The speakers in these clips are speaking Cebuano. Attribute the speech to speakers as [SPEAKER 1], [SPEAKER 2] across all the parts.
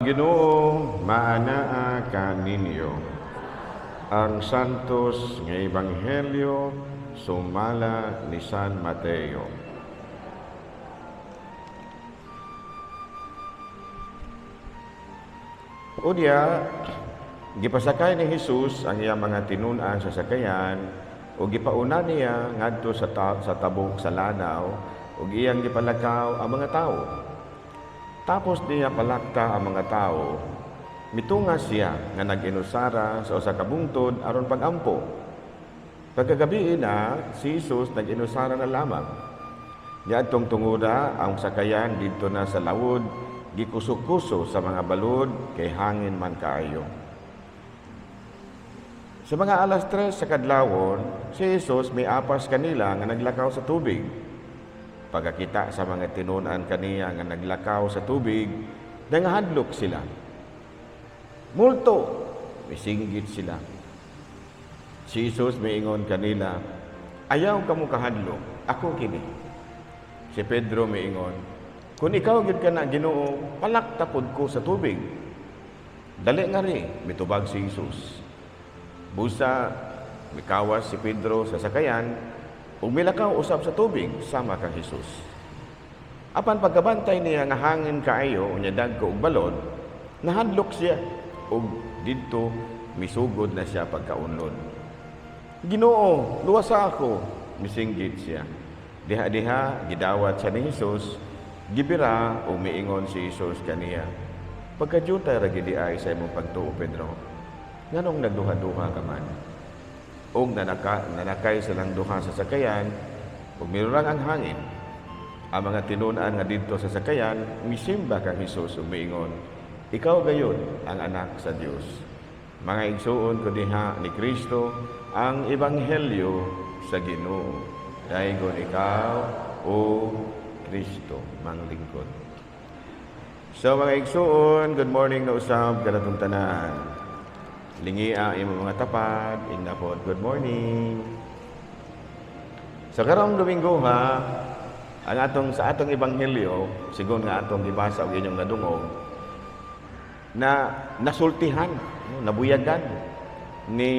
[SPEAKER 1] Ginoo maanaa kaninyo. Ang Santos nga Ebanghelyo sumala ni San Mateo. Unya, gipasakay ni Jesus ang iyang mga tinun-an sa sakayan ug gipauna niya ngadto sa tabok sa lanaw ug iyang gipalakaw ang mga tawo. Tapos niya palakta ang mga tao, mitunga siya nga nag-inusara sa usa ka bungtod aron pagampo. Pagkagabi na, si Jesus nag-inusara na lamang. Niadtong tunguda ang sakayan didto na sa lawod, gikuso-kuso sa mga balod kay hangin man kaayo. Sa mga 3:00 sa kadlawon, si Jesus miapas kanila nga naglakaw sa tubig. Pagkakita sa mga tinun-an kaniya nga naglakaw sa tubig, nangahadlok sila. "Multo!" misinggit sila. Si Jesus miingon kanila, "Ayaw kamo kahadlok, ako kini." Si Pedro miingon, "Kung ikaw gyud kana, Ginoo, palakta pod ko sa tubig." "Dali ngari," mitubag si Jesus. Busa, mikawas si Pedro sa sakayan, ug milakaw usab sa tubig sama kang Jesus. Apan pagkabantay niya nga hangin kaayo unya dagko og balod, nahadlok siya ug didto misugod na siya pagkaunlod. "Ginoo, luwasa ako," misinggit siya. Diha-diha gidawat siya ni Jesus, gibira ug miingon si Jesus kaniya, "Pagkadyutay ra gid ay sa imong pagtuo, Pedro. Nganong nagduha-duha ka man?" Ug nanakay silang duha sa sakayan, ug mirurang ang hangin. Ang mga tinun-an nga didto sa sakayan misimba kang Jesus ug miingon, "Ikaw gayud ang anak sa Dios." Mga igsuon ko diha ni Kristo, ang ebanghelyo sa Ginoo. Daygon ikaw, o Kristo, manglingkod. So mga igsuon, good morning na usab kanatong tanan. Lingia imong mga tapad, ingna pod, "Good morning." Sa karong Domingo ha, ang atong sa atong ebanghelyo, sigon nga atong gibasa og inyong nadungog, na nasultihan, no, nabuyagan ni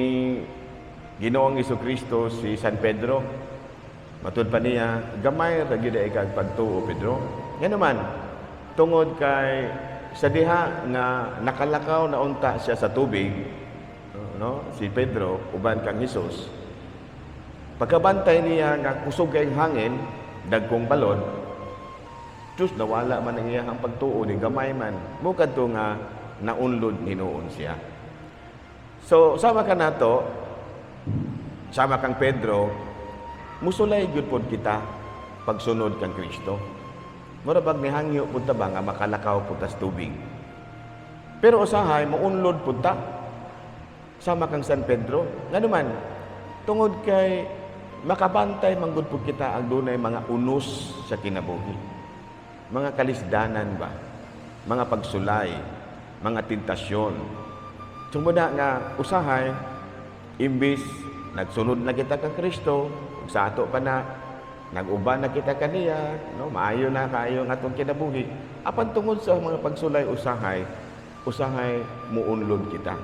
[SPEAKER 1] Ginoong Kristo si San Pedro. Matud pa niya, "Gamay ra gyud ay kag pagtuo, Pedro." Ngano man, tungod kay sa diha nga nakalakaw na unta siya sa tubig, no, si Pedro uban kang Jesus. Pagkabantay niya nga kusog kayong hangin, dagkong balod, Diyos, nawala man ang iyang pagtuo ni gamay man. Mao kadto nga naunlod hinuon siya. So, sama ka nato, sama kang Pedro, musulay gyud pod kita pagsunod kang Kristo. Mura bag nihangyo pud ta ba nga makalakaw pud tas tubig. Pero usahay muunlod pud ta sama kang San Pedro. Ngano man, tungod kay makabantay manggod pud kita ang dunay mga unos sa kinabuhi. Mga kalisdanan ba? Mga pagsulay, mga tentasyon. Sumuna nga usahay imbis nagsunod na kita kang Kristo, ug sa ato pa na nag-uban na kita kaniya, no, maayo na kaayo ang atong kinabuhi. Apan tungod sa mga pagsulay usahay, usahay muunlod kita.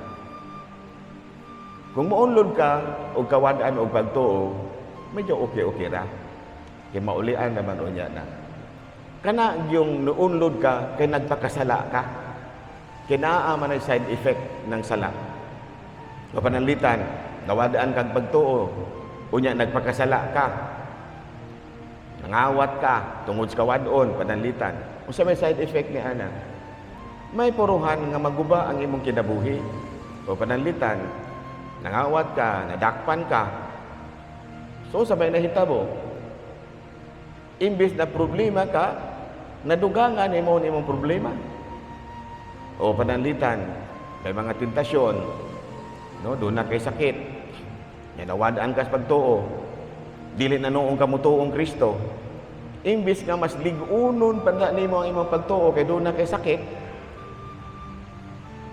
[SPEAKER 1] Kung muunlod ka og kawad-an og pagtuo, medyo okay-okay ra. Kay maulian naman unya na. Kana yung nuunlod ka kay nagpakasala ka. Kinaa man ay side effect ng sala. Kapananlitan, nawadaan kag pagtuo, unya nagpakasala ka. Nangawat ka tungod sa kawadon, pananlitan. Unsa may side effect ni ana? May puruhan nga maguba ang imong kinabuhi. O pananlitan, nangawat ka, nadakpan ka. So sa may nahitabo, imbis na problema ka, nadugangan imo imong problema. O pananlitan, may mga tentasyon, no, doon na kay sakit. Yan, nawadaan ka sa pagtuo. Dili na noong kamutuong Kristo. Imbis nga mas lig-unon pa na nimo ang imong pagtuo kay doon na kay sakit,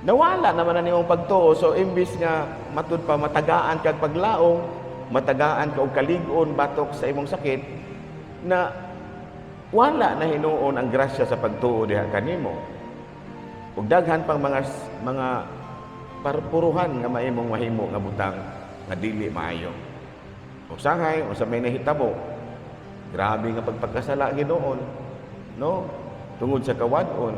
[SPEAKER 1] nawala naman na nimong pagtuo. So imbis nga matud pa matagaan kag paglaom, matagaan ka og kalig-on batok sa imong sakit, na wala na hinuon ang grasya sa pagtuo diha kanimo. Ug daghan pang mga parpuruhan nga maimong mahimo nga butang nga dili maayo. Usahay, unsa may nahitabo, grabe nga pagpagkasala ginoon, no? Tungod sa kawad-on,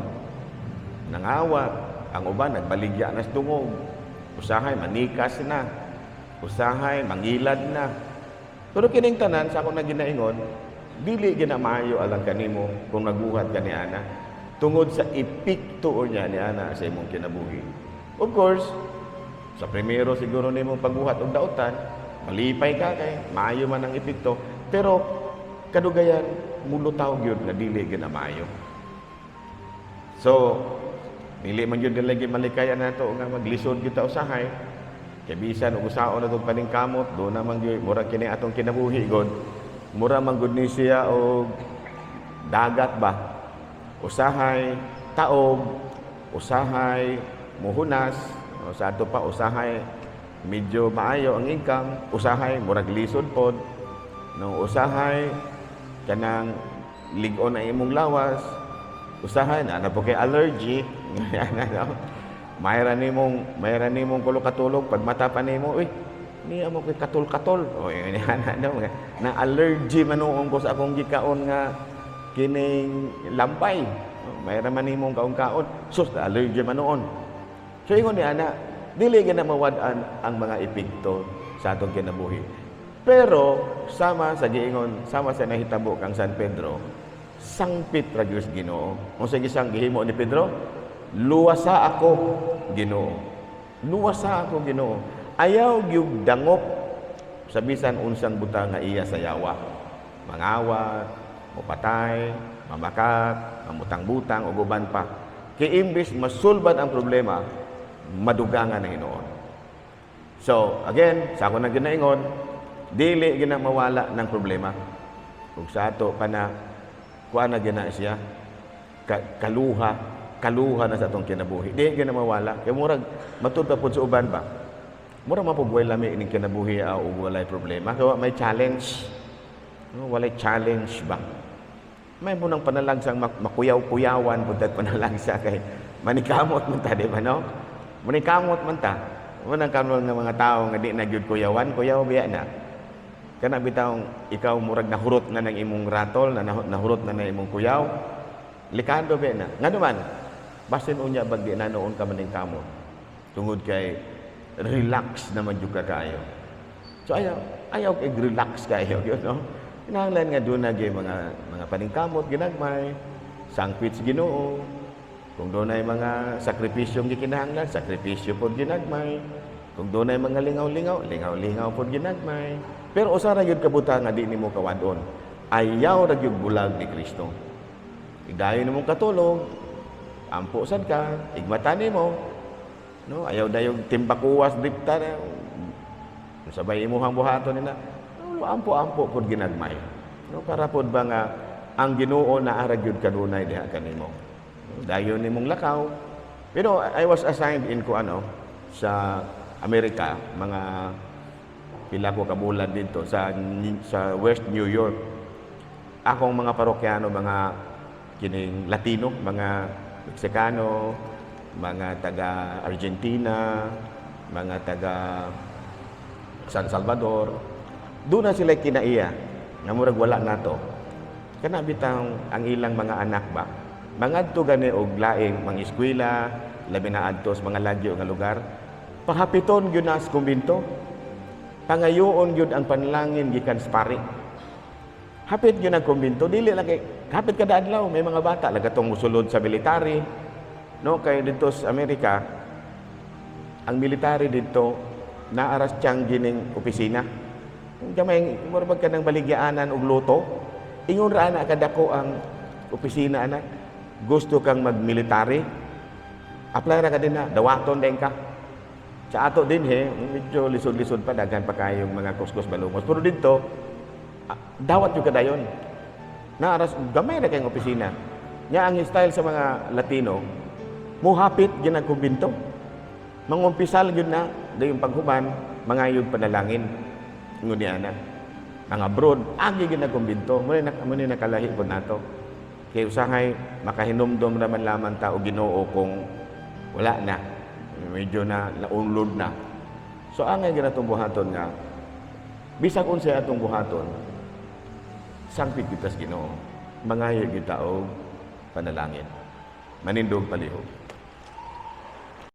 [SPEAKER 1] nangawat, ang uban nagbaligya na sa dungog. Usahay manikas na. Usahay mangilad na. Pero kining tanan sa ako na ginaingon, dili gina maayo alang kanimo kung nagbuhat ka ni ana tungod sa epekto niya ni ana sa imong kinabuhi. Of course, sa primero siguro nimo pagbuhat og dautan, malipay ka kay maayo man ang epekto, pero kadugayan mulutaw gyud nga dili gina maayo. So, dili man gyud lagi malikayan nato nga maglisod kita usahay. Kay bisan og usaon atong paningkamot, do naman gyud mura kini atong kinabuhi god. Mura man gud ni siya og dagat ba. Usahay taob, usahay muhunas, o sa ato pa usahay medyo maayo ang income, usahay murag lisod pod. No, usahay kanang lig-on ang imong lawas, usahay na na po kay allergy, ano, mayra nimong kulo katulog pag mata pa nimo, uy, niya mo kay katol-katol. O yun, ano, na allergy manuong ko sa akong gikaon nga kining lambay. Mayra man nimong kaon-kaon, sus, na allergy manuon. So ingon ni ana, dili gina mawad-an ang mga epekto sa atong kinabuhi. Pero sama sa giingon, sama sa nahitabo kang San Pedro, sangpit ra gyud sa Ginoo. Unsa gisang gihimo ni Pedro? "Luwasa ako, Ginoo. Luwasa ako, Ginoo." Ayaw gyud dangop sa bisan unsang butang nga iya sayawa. Mangawat, mopatay, mamakat, mamutang-butang ug uban pa. Kay imbis masulbad ang problema, madugangan ang hinuon. So, again, sa ako nang ginaingon, dili gina mawala ng problema. Ug sa ato pa na kuan na gina siya, kaluha, kaluha na sa atong kinabuhi. Di gina mawala. Kay murag matud pa pud sa uban ba? Murag mapugway lami ining kinabuhi ug walay problema. Kaya may challenge. No, walay challenge ba? May munang panalagsang makuyaw-kuyawan pud tag panalagsa kay manikamot man ta, di ba, no? Manikamot man ta. Unang kanon ng mga tao nga di na gyud kuyawan, kuyaw biya na. Kana bitawng ikaw murag nahurot na ng imong ratol, na nahurot na ng imong kuyaw. Likado biya na. Ngano man, basin unya bag di na noon ka maning kamot. Tungod kay relax naman jud ka kaayo. So ayaw, ayaw kay relax kayo, yun, no? Kinahanglan nga doon na gyud mga paningkamot ginagmay, sangpit sa Ginoo. Kung doon ay mga sakripisyong gikinahanglan, sakripisyo pod ginagmay. Kung doon ay mga lingaw-lingaw, lingaw-lingaw pod ginagmay. Pero usa ra gyud kabuta nga di nimo kawadon. Ayaw ra gyud bulag ni Kristo. Igayon nimong katulog, ampo sad ka, igmata nimo. No, ayaw dayong timbakuwas dripta na. Sabay imuhang buhaton nila. Ampo-ampo pod ginagmay. No, para pod ba nga ang Ginoo naa ra gyud kanunay diha kanimo. Dayon nimong lakaw. Pero I was assigned in ko ano sa Amerika, mga pila ko kabulan dito sa West New York. Akong mga parokyano, mga kining Latino, mga Meksikano, mga taga Argentina, mga taga San Salvador. Doon na sila kinaiya nga murag wala nato. Kana bitang ang ilang mga anak ba, mangadto gani og laing mga eskwela, labi na adto sa mga lagyo nga lugar. Pahapiton gyud na sa kumbinto. Pangayoon gyud ang panalangin gikan sa pari. Hapit gyud ang kumbinto, dili lang kay hapit kada adlaw may mga bata lang katong musulod sa military. No, kay dito sa Amerika, ang military dito naaras tiyang gining opisina. Kung gamay mura bag ka ng baligyaanan og luto, ingon ra ana kadako ang opisina ana. Gusto kang mag-military, apply ra ka din na, dawaton din ka. Sa ato din he, medyo lisod-lisod pa, daghan pa kayong mga kuskus balungos. Pero dito, dawat yung kadayon. Naaras, gamay ra kayong opisina. Nya ang style sa mga Latino, muhapit gyud ang kumbinto. Mangumpisal gyud na, dayon paghuman, mangayog panalangin. Ngunit ana. Mga abroad, agi gyud ang kumbinto. Muna nakalahi po nato. Kay usahay, makahinumdom naman lamang ta o Ginoo kung Wala na. Medyo na naunlod na. So angay gyud natong buhaton nga bisag unsay atong buhaton, sangpit kita sa Ginoo. Mangayo kita og panalangin. Manindog palihog.